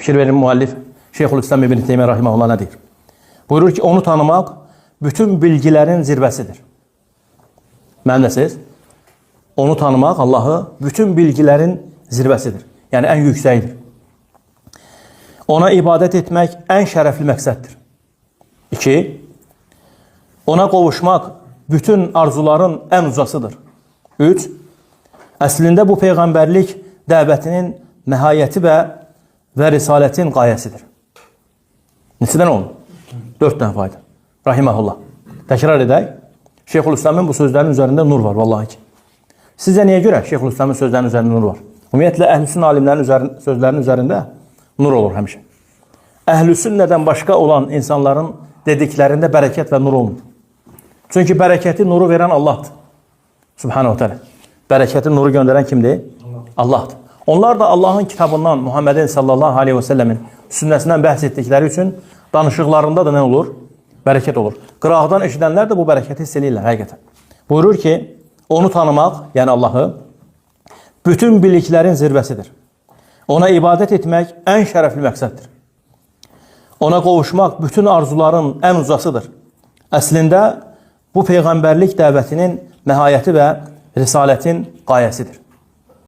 Fikir verin müəllif Şeyxülislam İbn Teymiyyə rahimehullah nə deyir? Buyurur ki, onu tanımaq bütün bilgilərin zirvəsidir. Mənimləsiz? Onu tanımaq Allahı bütün bilgilərin zirvəsidir. Yəni ən yüksəyidir. Ona ibadət etmək ən şərəfli məqsəddir. 2. Ona qovuşmaq bütün arzuların ən ucasıdır. 3. Əslində bu peyğəmbərlik dəvətinin nəhayəti və risalətin qayəsidir. Neçədən oldu? 4 dənə fayda. Rahiməhullah. Təkrar edək. Şeyxülislamın bu sözlərinin üzərində nur var vallahi ki. Sizcə niyə görə Şeyxülislamın sözlərinin üzərində nur var? Ümumiyyətlə əhl-i alimlərin sözlərinin üzərində nur olur həmişə. Əhl-i sünnədən başqa olan insanların dediklərində bərəkət və nur olmur. Çünki bərəkəti, nuru verən Allahdır. Subhanahu teala. Bərəkəti, nuru göndərən kimdir? Allahdır. Onlar da Allahın kitabından, Muhammedin sallallahu aleyhi və səlləmin sünnəsindən bəhs etdikləri üçün danışıqlarında da nə olur? Bərəkət olur. Qıraqdan eşidənlər də bu bərəkəti hiss eləyirlər həqiqətən. Buyurur ki, onu tanımaq, yəni Allahı, bütün biliklərin zirvəsidir. Ona ibadət etmək ən şərəfli məqsəddir. Ona qovuşmaq bütün arzuların ən ucasıdır. Əslində bu peyğəmbərlik dəvətinin nəhayəti və risalətin qayəsidir.